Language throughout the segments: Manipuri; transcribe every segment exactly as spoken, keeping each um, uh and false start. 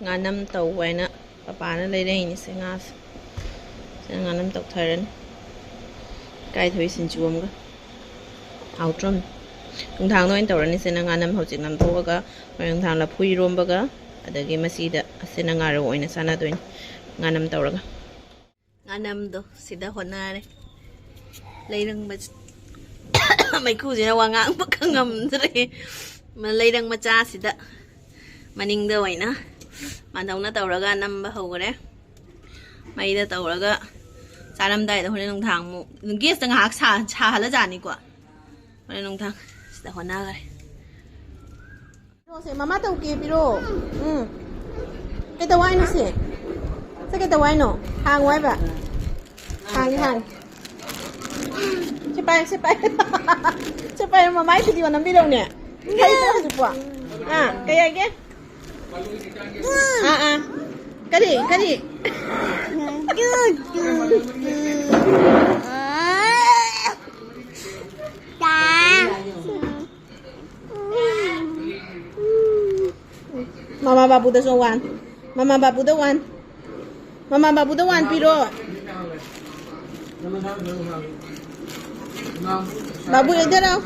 ꯉꯥꯅꯝ ꯇꯧꯕ ꯍꯥꯏꯅ ꯄꯄꯥꯅ ꯂꯩꯔꯛꯏꯅꯦ ꯁꯦ ꯉꯥꯁꯦ꯫ ꯁꯤꯅ ꯉꯥꯅꯝ ꯇꯧꯊꯔꯅꯤ꯫ ꯏꯀꯥꯏꯊꯕꯤ ꯁꯤꯡꯖꯨ ꯑꯃꯒ꯫ ꯍꯥꯎꯇ꯭ꯔꯣ? ꯅꯨꯡꯗꯥꯡꯗ ꯑꯣꯏꯅ ꯇꯧꯔꯅꯤ ꯁꯤꯅ ꯉꯥꯅꯝ ꯍꯧꯖꯤꯛ ꯅꯝꯊꯣꯛꯑꯒ ꯍꯣꯔꯦꯟ ꯅꯨꯡꯗꯥꯡ ꯂꯐꯨ ꯏꯔꯣꯝꯕꯒ ꯑꯗꯒꯤ ꯃꯁꯤꯗ ꯑꯁꯤꯅ ꯉꯥꯔꯧ ꯑꯣꯏꯅ ꯆꯥꯟꯅꯗꯣꯏꯅꯤ ꯉꯥꯅꯝ ꯇꯧꯔꯒ꯫ ꯉꯥꯅꯝꯗꯣ ꯁꯤꯗ ꯍꯣꯠꯅꯔꯦ꯫ ꯂꯩꯔꯪ ꯃꯆ-, ꯃꯩꯈꯨꯁꯤꯅ ꯋꯥ ꯉꯥꯡꯕ ꯉꯝꯗ꯭ꯔꯦ꯫ ꯃ-, ꯂꯩꯔꯪ ꯃꯆꯥꯁꯤꯗ ꯃꯅꯤꯡꯗ ꯑꯣꯏꯅ ꯃꯥꯟꯗꯧꯅ ꯇꯧꯔꯒ ꯅꯝꯕ ꯍꯧꯈ꯭ꯔꯦ꯫ ꯃꯩꯗ ꯇꯧꯔꯒ ꯆꯥꯔꯝꯗꯥꯏꯗ ꯍꯣꯔꯦꯟ ꯅꯨꯡꯗꯥꯡ ꯑꯃꯨꯛ ꯒꯦꯁꯇ ꯉꯥꯏꯍꯥꯛ ꯁꯥ-, ꯁꯥꯍꯜꯂꯖꯥꯠꯅꯤꯀꯣ꯫ ꯍꯣꯔꯦꯟ ꯅꯨꯡꯗꯥꯡ ꯁꯤꯗ ꯍꯣꯠꯅꯈ꯭ꯔꯦ꯫ ꯁꯦ, ꯃꯃꯥ ꯇꯧꯒꯦ, ꯄꯤꯔꯛꯑꯣ꯫ ꯎꯝ꯫ ꯀꯩꯗꯧ ꯍꯥꯏꯅꯣ ꯁꯦ? ꯁꯦ, ꯀꯩꯗꯧ ꯍꯥꯏꯅꯣ? ꯍꯥꯡꯉꯣ ꯍꯥꯏꯕ? ꯍꯥꯡꯉꯦ, ꯍꯥꯡꯉꯦ꯫ ꯁꯦ ꯄꯥꯏꯌꯨ, ꯁꯦ ꯄꯥꯏꯌꯨ꯫ ꯁꯦ ꯄꯥꯏꯌꯨ, ꯃꯃꯥꯏ ꯚꯤꯗꯤꯑꯣ ꯅꯝꯕꯤꯔꯛꯎꯅꯦ꯫ ꯀꯩꯅꯣ ꯍꯧꯖꯤꯛꯄꯣ? ꯑꯥ, ꯀꯩ ꯍꯥꯏꯒꯦ? ꯑꯥ, ꯑꯥ꯫ ꯀꯔꯤ, ꯀꯔꯤ? ꯃꯃꯥ ꯕꯥꯕꯨꯗꯁꯨ ꯋꯥꯟ꯫ ꯃꯃꯥ ꯕꯥꯕꯨꯗ ꯋꯥꯟ꯫ ꯃꯃꯥ ꯕꯥꯕꯨꯗ ꯋꯥꯟ ꯄꯤꯔꯣ꯫ ꯕꯥꯕꯨ, ꯏꯗꯔ ꯑꯥꯎ꯫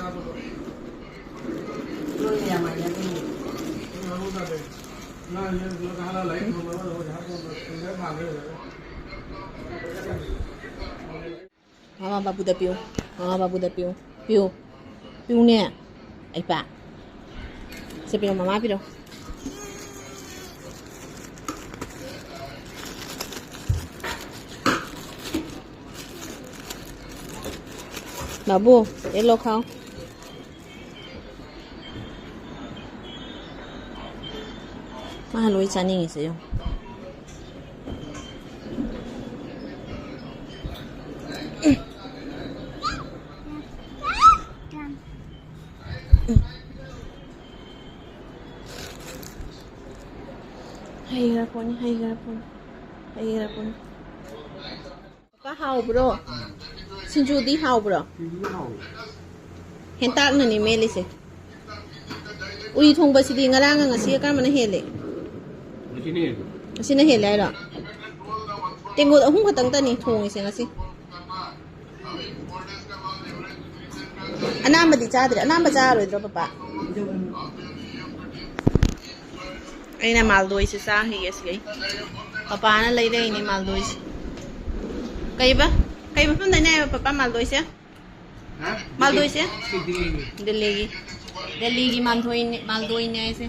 ꯃꯃꯥ ꯕꯥꯕꯨꯗ ꯄꯤꯌꯨ꯫ ꯃꯃꯥ ꯕꯥꯕꯨꯗ ꯄꯤꯌꯨ꯫ ꯄꯤꯌꯨ꯫ ꯄꯤꯌꯨꯅꯦ꯫ ꯑꯩ ꯄꯥ꯫ ꯁꯦ ꯄꯤꯔꯣ, ꯃꯃꯥ ꯄꯤꯔꯣ꯫ ꯕꯥꯕꯨ, ꯌꯦꯂꯣ ꯈꯥꯎ꯫ ꯃꯥ ꯂꯣꯏ ꯆꯥꯅꯤꯡꯉꯤꯁꯦ ꯌꯦꯡꯉꯨ꯫ ꯍꯩꯈ꯭ꯔ ꯄꯣꯠꯅꯤ, ꯍꯩꯈ꯭ꯔ ꯄꯣꯠꯅꯤ, ꯍꯩꯈ꯭ꯔ ꯄꯣꯠꯅꯤ꯫ ꯀꯀꯥ, ꯍꯥꯎꯕ꯭ꯔꯣ? ꯁꯤꯡꯖꯨꯗꯤ ꯍꯥꯎꯕ꯭ꯔꯣ? ꯁꯤꯡꯖꯨꯗꯤ ꯍꯥꯎꯋꯤ꯫ ꯍꯦꯟꯇꯥꯛꯅꯅꯤ ꯃꯦꯠꯂꯤꯁꯦ꯫ ꯎꯔꯤ ꯊꯣꯡꯕꯁꯤꯗꯤ ꯉꯔꯥꯡꯒ ꯉꯁꯤꯒ ꯀꯔꯝꯕꯅ ꯍꯦꯜꯂꯤ? ꯑꯁꯤꯅ ꯍꯦꯜꯂꯦ ꯍꯥꯏꯔꯣ? ꯇꯦꯡꯀꯣꯠ ꯑꯍꯨꯝ ꯈꯛꯇꯪꯇꯅꯤ ꯊꯣꯡꯉꯤꯁꯦ ꯉꯁꯤ꯫ ꯑꯅꯥꯝꯕꯗꯤ ꯆꯥꯗ꯭ꯔꯦ꯫ ꯑꯅꯥꯝꯕ ꯆꯥꯔꯣꯏꯗ꯭ꯔꯣ, ꯄꯄꯥ? ꯑꯩꯅ ꯃꯥꯜꯗꯣꯏꯁꯦ ꯆꯥꯈꯤꯒꯦ ꯁꯤꯒꯩ꯫ ꯄꯄꯥꯅ ꯂꯩꯔꯛꯏꯅꯦ ꯃꯥꯜꯗꯣꯏꯁꯦ꯫ ꯀꯩꯕ? ꯀꯩ ꯃꯐꯝꯗꯩꯅꯦ ꯍꯥꯏꯕ ꯄꯄꯥ ꯃꯥꯜꯗꯣꯏꯁꯦ? ꯍꯥ? ꯃꯥꯜꯗꯣꯏꯁꯦ? ꯁꯤ ꯗꯤꯜꯂꯤꯒꯤ꯫ ꯗꯤꯜꯂꯤꯒꯤ꯫ ꯗꯤꯜꯂꯤꯒꯤ ꯃꯥꯜꯗꯣꯏꯅꯦ, ꯃꯥꯜꯗꯣꯏꯅꯦ ꯍꯥꯏꯁꯦ꯫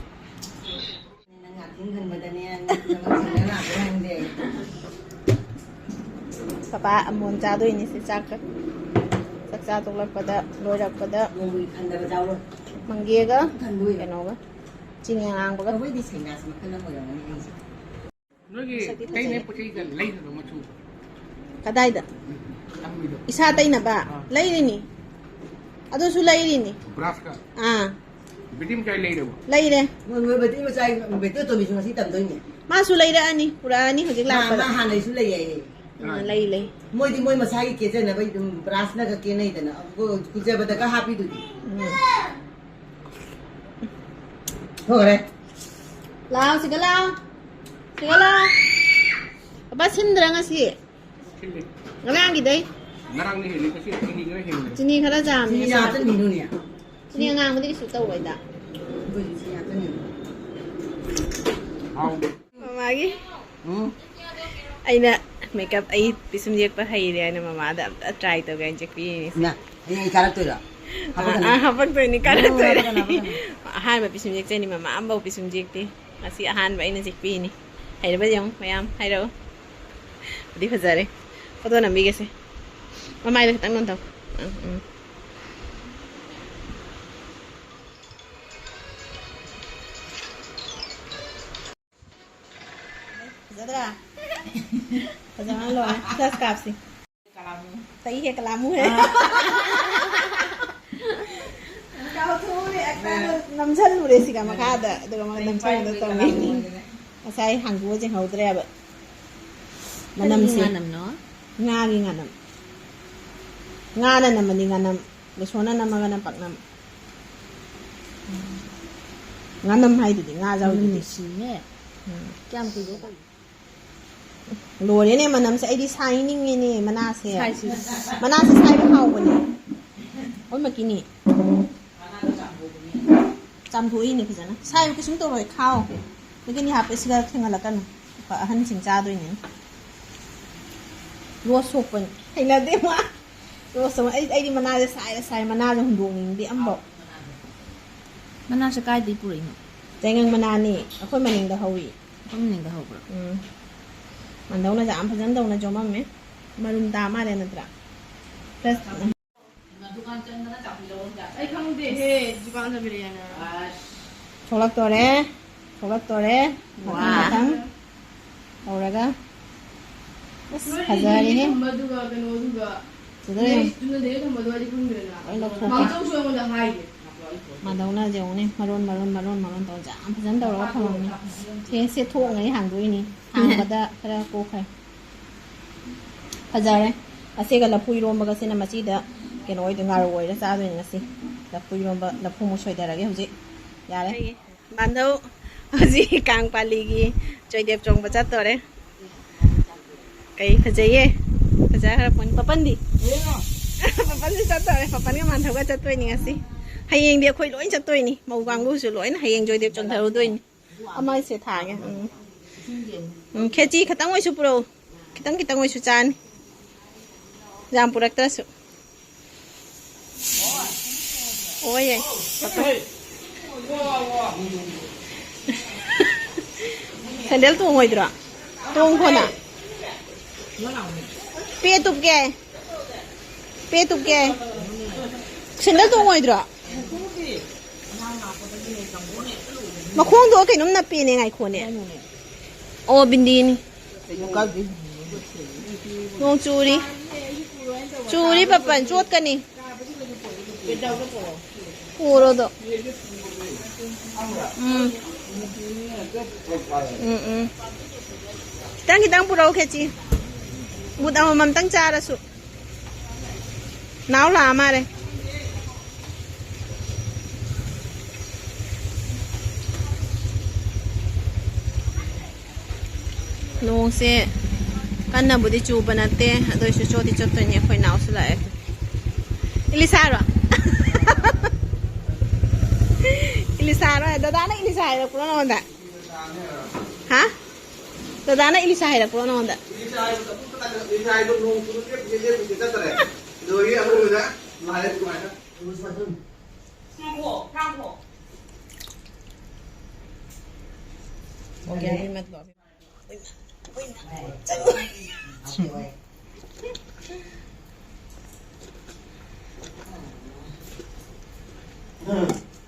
ꯅꯪ ꯉꯥꯛꯇꯪ ꯈꯟꯕꯗꯅꯦ, ꯅꯪ ꯁꯤꯡꯅ ꯂꯥꯛꯄ꯭ꯔꯥ ꯈꯪꯗꯦ꯫ ꯄꯄꯥ ꯑꯃꯣꯟ ꯆꯥꯗꯣꯏꯅꯤ ꯁꯤ ꯆꯥꯛꯀ꯫ ꯆꯥꯛ ꯆꯥ ꯇꯣꯛꯂꯛꯄꯗ, ꯂꯣꯏꯔꯛꯄꯗ ꯅꯣꯡꯃꯒꯤ ꯈꯟꯗꯕ ꯆꯥꯎꯔꯣꯏ꯫ ꯃꯪꯒꯦꯒ ꯈꯟꯗꯣꯏꯅꯦ꯫ ꯀꯩꯅꯣꯒ, ꯆꯤꯅꯤ ꯑꯉꯥꯡꯕꯒ꯫ ꯑꯩꯈꯣꯏꯗꯤ ꯁꯩꯅꯥꯁꯤ ꯃꯈꯜ ꯑꯃ ꯑꯣꯏꯔꯝꯒꯅꯤ ꯑꯩꯁꯦ꯫ ꯅꯣꯏꯒꯤ ꯃꯁꯛꯇꯤ ꯇꯩꯅꯕ ꯐꯖꯩꯌꯦ꯫ ꯄꯣꯠ ꯆꯩꯒ ꯂꯩꯗ꯭ꯔꯣ ꯃꯆꯨ? ꯀꯗꯥꯏꯗ? ꯇꯝꯃꯤꯗꯣ? ꯏꯁꯥ ꯇꯩꯅꯕ? ꯑꯥ꯫ ꯂꯩꯔꯤꯅꯤ꯫ ꯑꯗꯨꯁꯨ ꯂꯩꯔꯤꯅꯤ꯫ ꯕ꯭ꯔꯥꯁꯀ? ꯑꯥ꯫ ꯕꯦꯇꯤ ꯃꯆꯥ ꯂꯩꯔꯕꯣ? ꯂꯩꯔꯦ꯫ ꯃꯣꯏ, ꯃꯣꯏ ꯕꯦꯇꯤ ꯃꯆꯥ, ꯕꯦꯇꯤ ꯑꯇꯣꯝꯕꯤꯁꯨ ꯉꯁꯤ ꯇꯝꯗꯣꯏꯅꯦ꯫ ꯃꯥꯁꯨ ꯂꯩꯔꯛꯑꯅꯤ, ꯄꯨꯔꯛꯑꯅꯤ ꯍꯧꯖꯤꯛ ꯃꯥ, ꯂꯥꯛꯄꯗ꯫ ꯃꯥ ꯍꯥꯟꯅꯩꯁꯨ ꯂꯩ ꯍꯥꯏꯌꯦ꯫ ꯑꯥ, ꯂꯩ, ꯂꯩ꯫ ꯃꯣꯏꯗꯤ ꯃꯣꯏ ꯃꯁꯥꯒꯤ ꯀꯦꯖꯅꯕ ꯑꯗꯨꯝ ꯕ꯭ꯔꯥꯁꯅꯒ ꯀꯦꯅꯩꯗꯅ, ꯑꯗꯨꯒ ꯀꯨꯖꯕꯗꯒ ꯍꯥꯞꯄꯤꯗꯨꯗꯤ꯫ ꯎꯝ꯫ ꯊꯣꯛꯈ꯭ꯔꯦ꯫ ꯂꯥꯛꯑꯣ, ꯁꯤꯗ ꯂꯥꯛꯑꯣ꯫ ꯁꯤꯗ ꯂꯥꯛꯑꯣ꯫ ꯄꯄꯥ ꯁꯤꯟꯗ꯭ꯔꯥ ꯉꯁꯤ? ꯁꯤꯜꯂꯤ꯫ ꯉꯔꯥꯡꯒꯤꯗꯩ? ꯉꯔꯥꯡꯅ ꯍꯦꯜꯂꯤ, ꯉꯁꯤ ꯆꯤꯅꯤ ꯈꯔ ꯍꯦꯟꯕꯅꯤ꯫ ꯆꯤꯅꯤ ꯈꯔ ꯆꯥꯝꯃꯤ, ꯆꯤꯅꯤ ꯑꯁꯥꯕꯗꯤ꯫ ꯍꯥꯞꯆꯤꯟꯕꯤꯅꯨꯅꯦ꯫ ꯆꯤꯅꯤ ꯑꯉꯥꯡꯕꯗꯤ ꯀꯩꯁꯨ ꯇꯧꯔꯣꯏꯗ꯫ ꯑꯩꯈꯣꯏꯁꯨ ꯆꯤꯅꯤ ꯍꯥꯞꯆꯤꯟꯕꯤꯅꯨ꯫ ꯍꯥꯎ꯫ ꯃꯃꯥꯒꯤ ꯎꯝ꯫ ꯑꯩꯅ ꯃꯦꯀꯞ, ꯑꯩ ꯄꯤꯁꯨꯝ ꯌꯦꯛꯄ ꯍꯩꯔꯦ ꯍꯥꯏꯅ ꯃꯃꯥꯗ ꯑꯝꯇ ꯇ꯭ꯔꯥꯏ ꯇꯧꯒꯦ ꯍꯥꯏꯅ ꯌꯦꯛꯄꯤꯔꯤꯅꯤ꯫ ꯏꯃꯥ, ꯍꯌꯦꯡ ꯑꯩ ꯀꯥꯔꯛꯇꯣꯏꯔꯣ? ꯍꯥꯄꯛꯀꯅꯤ? ꯑꯥ, ꯍꯥꯄꯛꯇꯣꯏꯅꯤ, ꯀꯥꯔꯛꯇꯣꯏꯅꯦ꯫ ꯍꯥꯄꯛꯀꯅꯤ, ꯍꯥꯄꯛꯀꯅꯤ꯫ ꯑꯍꯥꯟꯕ ꯄꯤꯁꯨꯝ ꯌꯦꯛꯆꯩꯅꯤ, ꯃꯃꯥ ꯑꯝꯐꯥꯎ ꯄꯤꯁꯨꯝ ꯌꯦꯛꯇꯦ꯫ ꯉꯁꯤ ꯑꯍꯥꯟꯕ ꯑꯩꯅ ꯌꯦꯛꯄꯤꯅꯤ꯫ ꯍꯩꯔꯕ ꯌꯦꯡꯉꯨ ꯃꯌꯥꯝ, ꯍꯥꯏꯔꯛꯑꯣ꯫ ꯑꯗꯨꯗꯤ ꯐꯖꯔꯦ꯫ ꯐꯣꯇꯣ ꯅꯝꯕꯤꯒꯦꯁꯦ꯫ ꯃꯃꯥꯏꯗ ꯈꯤꯇꯪ ꯅꯣꯟꯊꯧ꯫ ꯎꯝ, ꯎꯝ꯫ ꯐꯖꯗ꯭ꯔꯥ? ꯐꯖꯅ ꯂꯣꯏꯔꯦ꯫ ꯐ꯭ꯂꯥꯁ ꯀꯥꯞꯁꯤ꯫ ꯀꯂꯥꯃꯨ꯫ ꯁꯍꯤ ꯍꯦ ꯀꯂꯥꯃꯨ ꯍꯦ꯫ ꯑꯥ꯫ ꯀꯥꯎꯊꯣꯛꯎꯔꯦ, ꯑꯀꯪꯕ ꯅꯝꯁꯜꯂꯨꯔꯦ ꯁꯤꯒ ꯃꯈꯥꯗ, ꯑꯗꯨꯒ ꯃꯥ ꯅꯝꯁꯜꯂꯒ ꯇꯧꯅꯤ꯫ ꯀꯂꯥꯃꯨ ꯍꯥꯏꯗꯅ꯫ ꯉꯁꯥꯏ ꯍꯥꯡꯗꯣꯛꯑ ꯌꯦꯡꯍꯧꯗ꯭ꯔꯦꯕ꯫ ꯀꯔꯤ ꯃꯅꯝꯁꯦ꯫ ꯉꯥꯅꯝꯅꯣ? ꯉꯥꯒꯤ ꯉꯥꯅꯝ꯫ ꯉꯥꯅ ꯅꯝꯃꯗꯤ ꯉꯥꯅꯝ, ꯕꯦꯁꯣꯟꯅ ꯅꯝꯃꯒꯅ ꯄꯥꯛꯅꯝ꯫ ꯉꯥꯅꯝ ꯍꯥꯏꯗꯨꯗꯤ ꯉꯥ ꯌꯥꯎꯔꯤꯗꯨꯗꯤ꯫ ꯅꯨꯡꯁꯤꯍꯦ꯫ ꯎꯝ, ꯀꯌꯥꯝ ꯀꯨꯏꯗꯣꯏ ꯇꯧꯔꯤ? ꯂꯣꯏꯔꯦꯅꯦ ꯃꯅꯝꯁꯦ, ꯑꯩꯗꯤ ꯁꯥꯏꯅꯤꯡꯉꯦꯅꯦ ꯃꯅꯥꯁꯦ꯫ ꯁꯥꯏꯁꯤ꯫ ꯃꯅꯥꯁꯦ ꯁꯥꯏꯕ ꯍꯥꯎꯕꯅꯦ꯫ ꯂꯣꯏꯃꯛꯀꯤꯅꯤ꯫ ꯆꯥꯝꯊꯣꯛꯏꯅꯦ ꯐꯖꯅ꯫ ꯁꯥꯏꯕ ꯀꯩꯁꯨꯝ ꯇꯧꯔꯣꯏ, ꯈꯥꯎ꯫ ꯃꯤꯒꯤꯅꯤ ꯍꯥꯞꯄꯦ, ꯁꯤꯒ ꯊꯦꯡꯍꯜꯂꯛꯀꯅꯨ꯫ ꯑꯍꯟꯁꯤꯡ ꯆꯥꯗꯣꯏꯅꯦ꯫ ꯔꯣꯁ ꯁꯣꯛꯄꯅꯤ꯫ ꯍꯩꯅꯗꯦ ꯃꯥ꯫ ꯔꯣꯁ ꯁꯣꯛꯄ-, ꯑꯩ, ꯑꯩꯗꯤ ꯃꯅꯥꯁꯦ ꯁꯥꯏꯔ ꯁꯥꯏ, ꯃꯅꯥꯁꯦ ꯍꯨꯟꯗꯣꯛꯅꯤꯡꯗꯦ ꯑꯃꯐꯥꯎ꯫ ꯃꯅꯥꯁꯦ ꯀꯥꯏꯗꯩ ꯄꯨꯔꯛꯏꯅꯣ? ꯌꯥꯏꯉꯪ ꯃꯅꯥꯅꯤ, ꯑꯩꯈꯣꯏ ꯃꯅꯤꯡꯗ ꯍꯧꯏ꯫ ꯑꯩꯈꯣꯏ ꯃꯅꯤꯡꯗ ꯍꯧꯕ꯭ꯔꯣ? ꯎꯝ꯫ ꯃꯥꯟꯗꯧꯅ ꯌꯥꯝ ꯐꯖꯅ ꯇꯧꯅ ꯌꯣꯝꯃꯝꯃꯦ꯫ ꯃꯔꯨꯝ ꯇꯥ ꯃꯥꯜꯂꯦ ꯅꯠꯇ꯭ꯔꯥ? ꯈꯔ ꯑꯩ ꯈꯪꯗꯦꯍꯦ, ꯗꯨꯀꯥꯟ ꯆꯠꯄꯤꯔꯛꯑꯦꯅ꯫ ꯊꯣꯛꯂꯛꯇꯣꯔꯦ, ꯊꯣꯛꯂꯛꯇꯣꯔꯦ꯫ ꯃꯊꯪ ꯋꯥ꯫ ꯃꯊꯪ ꯇꯧꯔꯒ꯫ ꯑꯁ, ꯅꯣꯏ ꯐꯖꯔꯦꯍꯦ꯫ ꯊꯝꯕꯗꯨꯒ ꯀꯩꯅꯣꯗꯨꯒ ꯁꯤꯗ ꯂꯩ꯫ ꯅꯣꯏ ꯆꯨꯝꯅꯗꯩ ꯊꯝꯕꯗꯣ ꯑꯩꯗꯤ ꯈꯪꯗ꯭ꯔꯦꯅ꯫ ꯂꯣꯏ ꯂꯧꯊꯣꯛꯀꯦ꯫ ꯃꯥꯝꯆꯧꯁꯨ ꯑꯩꯉꯣꯟꯗ ꯍꯥꯏꯔꯤ꯫ ꯃꯥꯗꯧꯅ ꯌꯦꯡꯉꯨꯅꯦ, ꯃꯔꯣꯟ, ꯃꯔꯣꯟ, ꯃꯔꯣꯟ, ꯃꯔꯣꯟ ꯇꯧꯔ ꯌꯥꯝ ꯐꯖꯅ ꯇꯧꯔꯒ ꯊꯝꯃꯝꯃꯦ꯫ ꯁꯦ, ꯁꯦ ꯊꯣꯡꯉꯅꯤ ꯍꯥꯡꯗꯣꯛꯏꯅꯤ꯫ ꯍꯥꯡꯕꯗ ꯈꯔ ꯀꯣꯛꯈ꯭ꯔꯦ꯫ ꯐꯖꯔꯦ꯫ ꯑꯁꯤꯒ ꯂꯐꯨ ꯏꯔꯣꯝꯕꯒ ꯁꯤꯅ ꯃꯆꯤꯗ ꯀꯩꯅꯣ ꯑꯣꯏꯗꯣꯏ, ꯉꯥꯔꯧ ꯑꯣꯏꯔ ꯆꯥꯗꯣꯏꯅꯤ ꯉꯁꯤ꯫ ꯂꯐꯨ ꯏꯔꯣꯝꯕ, ꯂꯐꯨ ꯑꯃꯨꯛ ꯁꯣꯏꯊꯔꯒꯦ ꯍꯧꯖꯤꯛ꯫ ꯌꯥꯔꯦ꯫ ꯃꯥꯟꯗꯧ ꯍꯧꯖꯤꯛ ꯀꯥꯡ ꯄꯥꯜꯂꯤꯒꯤ ꯖꯣꯏꯗꯦꯕ ꯆꯣꯡꯕ ꯆꯠꯇꯣꯔꯦ꯫ ꯀꯩ ꯐꯖꯩꯌꯦ꯫ ꯐꯖꯈ꯭ꯔ ꯄꯣꯠꯅꯤ꯫ ꯄꯥꯄꯟꯗꯤ? ꯄꯥꯄꯟꯁꯨ ꯆꯠꯇꯣꯔꯦ꯫ ꯄꯥꯄꯟꯒ ꯃꯥꯟꯗꯧꯒ ꯆꯠꯇꯣꯏꯅꯤ ꯉꯁꯤ꯫ ꯍꯌꯦꯡꯗꯤ ꯑꯩꯈꯣꯏ ꯂꯣꯏ ꯆꯠꯇꯣꯏꯅꯤ꯫ ꯃꯧ ꯀꯥꯡꯕꯨꯁꯨ ꯂꯣꯏꯅ ꯍꯌꯦꯡ ꯖꯣꯏꯗꯦꯕ ꯆꯣꯡꯊꯔꯨꯗꯣꯏꯅꯤ꯫ ꯑꯃꯁꯦ ꯊꯥꯒꯦ꯫ ꯎꯝ꯫ ꯎꯝ, ꯈꯦꯆꯤ ꯈꯇꯪ ꯑꯣꯏꯁꯨ ꯄꯨꯔꯛꯎ꯫ ꯈꯤꯇꯪ ꯈꯤꯇꯪ ꯑꯣꯏꯁꯨ ꯆꯥꯅꯤ꯫ ꯌꯥꯝ ꯄꯨꯔꯛꯇ꯭ꯔꯁꯨ꯫ ꯑꯣꯏꯌꯦ꯫ ꯁꯦꯟꯗꯜ ꯇꯣꯡꯉꯣꯏꯗ꯭ꯔꯣ? ꯇꯣꯡꯈꯣꯅ꯫ ꯄꯦ ꯇꯨꯞꯀꯦ꯫ ꯄꯦ ꯇꯨꯞꯀꯦ꯫ ꯁꯦꯟꯗꯜ ꯇꯣꯡꯉꯣꯏꯗ꯭ꯔꯣ? ꯃꯈꯣꯡꯗꯣ ꯀꯩꯅꯣꯝ ꯅꯞꯄꯦꯅꯦ, ꯉꯥꯏꯈꯣꯅꯦ꯫ ꯑꯣ, ꯕꯤꯟꯗꯤꯅꯤ꯫ ꯅꯣꯡ ꯆꯨꯔꯤ꯫ ꯆꯨꯔꯤ ꯄꯥꯄꯟ, ꯆꯣꯠꯀꯅꯤ꯫ ꯄꯨꯔꯣꯗꯣ꯫ ꯎꯝ꯫ ꯎꯝ, ꯎꯝ꯫ ꯈꯤꯇꯪ ꯈꯤꯇꯪ ꯄꯨꯔꯛꯎ, ꯈꯦꯆꯤ꯫ ꯕꯨꯠ ꯑꯃꯃꯝꯇꯪ ꯆꯥꯔꯁꯨ꯫ ꯅꯥꯎ ꯂꯥꯛꯑ ꯃꯥꯜꯂꯦ꯫ ꯅꯣꯡꯁꯦ ꯀꯟꯅꯕꯨꯗꯤ ꯆꯨꯕ ꯅꯠꯇꯦ, ꯑꯗꯨ ꯑꯣꯏꯔꯁꯨ ꯆꯣꯠꯇꯤ ꯆꯣꯠꯇꯣꯏꯅꯦ꯫ ꯑꯩꯈꯣꯏ ꯅꯥꯎꯁꯨ ꯂꯥꯛꯑꯦ꯫ ꯏꯂꯤꯁꯥꯔꯣ? ꯏꯂꯤꯁꯥꯔꯣ? ꯗꯗꯥꯅ ꯏꯂꯤꯁꯥ ꯍꯥꯏꯔꯛꯄ꯭ꯔꯣ ꯅꯉꯣꯟꯗ? ꯍꯥ? ꯗꯗꯥꯅ ꯏꯂꯤꯁꯥ ꯍꯥꯏꯔꯛꯄ꯭ꯔꯣ ꯅꯉꯣꯟꯗ?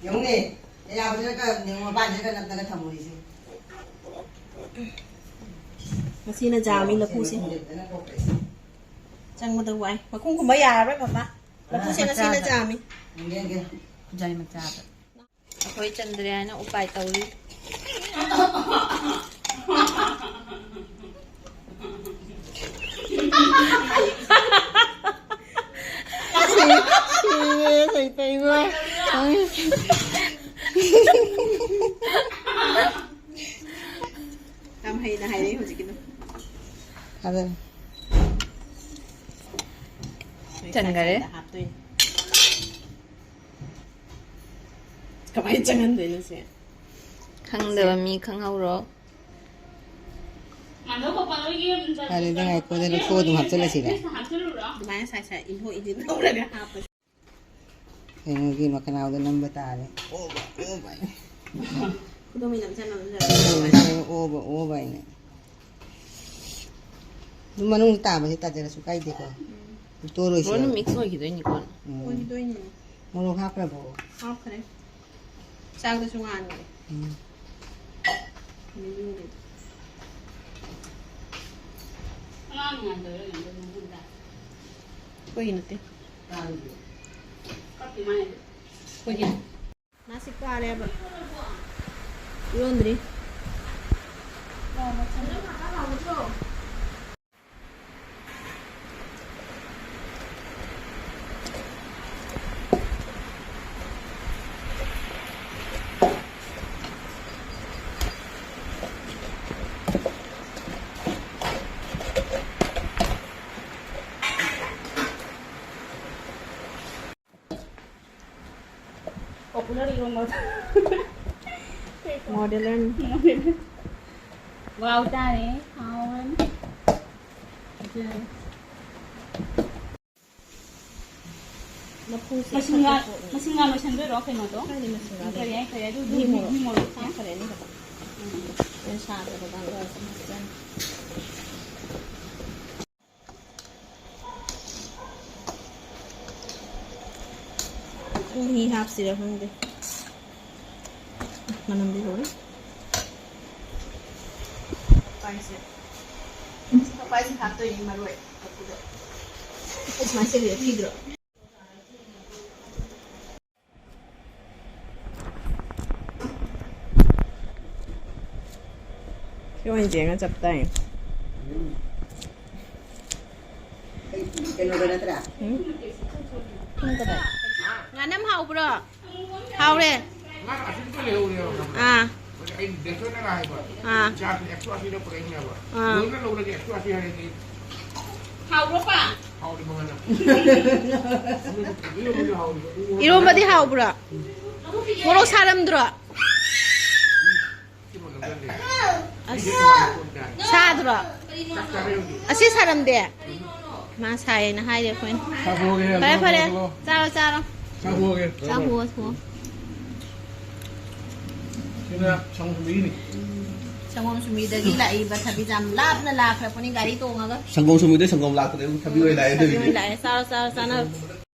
ꯌꯦꯡꯉꯨꯅꯦ, ꯑꯌꯥꯕꯗꯨꯅꯒ ꯅꯦ ꯃꯄꯥꯟꯗꯒ ꯅꯞꯇꯅ ꯊꯝꯃꯨꯔꯤꯁꯦ꯫ ꯃꯁꯤꯅ ꯖꯥꯝꯃꯤ ꯂꯐꯨꯁꯦ꯫ ꯆꯪꯕꯗ ꯋꯥꯏ꯫ ꯃꯈꯨꯝ ꯈꯨꯝꯕ ꯌꯥꯔꯔꯣꯏ, ꯄꯄꯥ꯫ ꯂꯐꯨꯁꯦ ꯉꯁꯤꯅ ꯖꯥꯝꯃꯤ꯫ ꯌꯦꯡꯒꯦ, ꯌꯦꯡꯒꯦ꯫ ꯈꯨꯖꯥꯏ ꯃꯆꯥꯗ꯫ ꯑꯩꯈꯣꯏ ꯆꯟꯗ꯭ꯔꯌꯥꯅ ꯎꯄꯥꯏ ꯇꯧꯔꯤ꯫ ꯁꯤꯔꯦ, ꯁꯩꯇꯩꯃ꯫ ꯌꯥꯝ ꯍꯩꯅ ꯍꯥꯏꯔꯛꯏ ꯍꯧꯖꯤꯛꯀꯤꯗꯣ꯫ ꯑꯗꯨꯅꯤ꯫ ꯆꯟꯈꯔꯦ꯫ ꯍꯥꯞꯇꯣꯏꯅꯦ꯫ ꯀꯃꯥꯏꯅ ꯆꯪꯍꯟꯗꯣꯏꯅꯣ ꯁꯦ? ꯈꯪꯗꯕ ꯃꯤ ꯈꯪꯍꯧꯔꯣ꯫ ꯑꯗꯨꯗꯤ ꯉꯥꯏꯈꯣ, ꯑꯗꯨ ꯂꯧꯊꯣꯛꯑ ꯑꯗꯨꯝ ꯍꯥꯞꯆꯤꯜꯂꯁꯤꯔ? ꯑꯗꯨꯃꯥꯏꯅ ꯁꯥꯏ ꯁꯥꯏ ꯏꯟꯊꯣꯛ ꯏꯟꯁꯤꯟ ꯇꯧꯔꯒ ꯍꯥꯞꯄꯁꯤ꯫ ꯀꯩꯅꯣꯒꯤ ꯃꯈꯅꯥꯎꯗ ꯅꯝꯕ ꯇꯥꯔꯦ꯫ ꯑꯣꯕ, ꯑꯣꯕ ꯍꯥꯏꯅ꯫ ꯈꯨꯗꯣꯝ ꯃꯤ ꯅꯝꯁꯟ ꯅꯝꯁꯟ꯫ ꯑꯣꯕ, ꯑꯣꯕ ꯍꯥꯏꯅ꯫ ꯑꯗꯨꯝ ꯃꯅꯨꯡ ꯇꯥꯕꯁꯦ ꯇꯥꯖꯔꯁꯨ ꯀꯥꯏꯗꯦꯀꯣ꯫ ꯎꯝ꯫ ꯇꯣꯔꯣꯏꯁꯦ꯫ ꯂꯣꯏꯅ ꯃꯤꯛꯁ ꯑꯣꯏꯈꯤꯗꯣꯏꯅꯤꯀꯣ꯫ ꯎꯝ꯫ ꯑꯣꯏꯈꯤꯗꯣꯏꯅꯦ꯫ ꯃꯣꯔꯣꯛ ꯍꯥꯞꯈ꯭ꯔꯕꯣ? ꯍꯥꯞꯈ꯭ꯔꯦ꯫ ꯆꯥꯛꯇꯁꯨ ꯉꯥꯟꯈ꯭ꯔꯦ꯫ ꯎꯝ꯫ ꯃꯤꯃꯤꯡꯗꯨꯗꯤ꯫ ꯑꯉꯥꯡ ꯉꯥꯟꯗꯣꯏꯔꯣ ꯌꯦꯡꯗꯣꯏ ꯃꯍꯨꯠꯇ꯫ ꯑꯩꯈꯣꯏꯒꯤ ꯅꯠꯇꯦ꯫ ꯀꯞꯄꯤ ꯃꯥꯅꯦ꯫ ꯑꯩꯈꯣꯏꯒꯤ꯫ ꯃꯥꯁꯤ ꯀꯥꯔꯦꯕ꯫ ꯏꯔꯣꯟꯗ꯭ꯔꯤ꯫ ꯃꯣꯗꯦꯂꯔꯅꯤ꯫ ꯋꯥꯎ ꯇꯥꯔꯦ꯫ ꯍꯥꯎꯔꯅꯤ꯫ ꯃꯈꯨꯁꯦ ꯃꯁꯤꯡꯒ ꯈꯔ ꯈꯔ ꯊꯣꯛꯑꯦ꯫ ꯃꯁꯤꯡꯒ ꯂꯣꯏꯁꯟꯗꯣꯏꯔꯣ ꯀꯩꯅꯣꯗꯣ? ꯀꯥꯏꯗꯩ ꯃꯁꯤꯡꯒ? ꯀꯔꯤ ꯍꯥꯏ ꯀꯔꯤ ꯑꯗꯨ ꯃꯤ ꯃꯤ ꯃꯣꯔꯣꯛ꯫ ꯃꯤ ꯃꯣꯔꯣꯛ ꯁꯥ꯫ ꯈꯔ ꯑꯅꯤ ꯈꯛꯇ꯫ ꯎꯝ꯫ ꯌꯥꯝ ꯁꯥꯗꯕ ꯀꯥꯟꯗ꯫ ꯃꯍꯤ ꯍꯥꯞꯁꯤꯔ ꯈꯪꯗꯦ꯫ ꯃꯅꯝꯗꯤ ꯂꯣꯏꯔꯦ꯫ ꯄꯥꯏꯁꯦ꯫ ꯄꯥꯏꯁꯦ ꯍꯥꯞꯇꯣꯏꯅꯤ ꯃꯔꯣꯏ꯫ ꯑꯩ ꯁꯨꯃꯥꯏꯅ ꯁꯦꯝꯕꯤꯔ ꯊꯤꯗ꯭ꯔꯣ? ꯁꯤ ꯑꯣꯏꯅ ꯌꯦꯡꯉ ꯆꯞ ꯇꯥꯏ꯫ ꯀꯩꯅꯣꯗ ꯅꯠꯇ꯭ꯔꯥ? ꯎꯝ? ꯄꯨꯡ ꯀꯗꯥꯏ? ꯉꯥꯅꯝ ꯍꯥꯎꯕ꯭ꯔꯣ? ꯍꯥꯎꯔꯦ꯫ ꯉꯥ ꯑꯁꯤꯗ ꯂꯩꯍꯧꯔꯦꯕ, ꯈꯪꯕ꯭ꯔꯥ? ꯑꯥ꯫ ꯑꯩ ꯕꯦꯁꯣꯟꯅ ꯍꯥꯏꯕ꯫ ꯑꯥ꯫ ꯆꯥꯛꯁꯦ ꯑꯦꯛꯁꯣ ꯑꯁꯤꯗ ꯄꯨꯔꯛꯏꯅꯦꯕ꯫ ꯑꯥ꯫ ꯂꯣꯏꯅ ꯂꯧꯔꯒꯦ, ꯑꯦꯛꯁꯣ ꯑꯁꯤ ꯍꯥꯏꯔꯗꯤ꯫ ꯍꯥꯎꯕ꯭ꯔꯣ, ꯄꯥ? ꯍꯥꯎꯔꯦ, ꯃꯉꯥꯅ꯫ ꯏꯔꯣꯝꯕꯗꯤ ꯍꯥꯎꯔꯤꯕ꯫ ꯏꯔꯣꯝꯕꯗꯤ ꯍꯥꯎꯕ꯭ꯔꯣ? ꯃꯣꯔꯣꯛ ꯁꯥꯔꯝꯗ꯭ꯔꯣ? ꯑꯁ, ꯁꯥꯗ꯭ꯔꯣ? ꯑꯁꯤ ꯁꯥꯔꯝꯗꯦ? ꯃꯥ ꯁꯥꯏꯌꯦꯅ ꯍꯥꯏꯔꯦ ꯑꯩꯈꯣꯏꯅ꯫ ꯆꯥꯊꯣꯛꯑꯒꯦ, ꯐꯔꯦ, ꯐꯔꯦ꯫ ꯆꯥꯊꯣꯛꯑꯣ꯫ ꯆꯥꯔꯣ, ꯆꯥꯔꯣ꯫ ꯆꯥꯊꯣꯛꯑꯒꯦ꯫ ꯆꯥꯊꯣꯛꯑꯣ, ꯆꯥꯊꯣꯛꯑꯣ꯫ ꯁꯤꯅ ꯁꯪꯒꯣꯝ ꯁꯨꯝꯕꯤꯒꯤꯅꯤ꯫ ꯁꯪꯒꯣꯝ ꯁꯨꯝꯕꯤꯗꯒꯤ ꯂꯥꯛꯏꯕ ꯊꯕꯤꯁꯦ ꯌꯥꯝ ꯂꯥꯞꯅ ꯂꯥꯛꯈ꯭ꯔꯕꯅꯤ ꯒꯥꯔꯤ ꯇꯣꯡꯉꯒ꯫ ꯁꯪꯒꯣꯝ ꯁꯨꯝꯕꯤꯗꯩ ꯁꯪꯒꯣꯝ ꯂꯥꯛꯄꯗꯩ ꯊꯕꯤ ꯑꯣꯏ ꯂꯥꯛꯑꯦ ꯊꯕꯤ ꯑꯣꯏ ꯑꯗꯨꯒꯤꯗꯤ꯫ ꯂꯥꯛꯑꯦ꯫ ꯆꯥꯔꯣ, ꯆꯥꯔꯣ, ꯆꯥꯅꯔꯣ꯫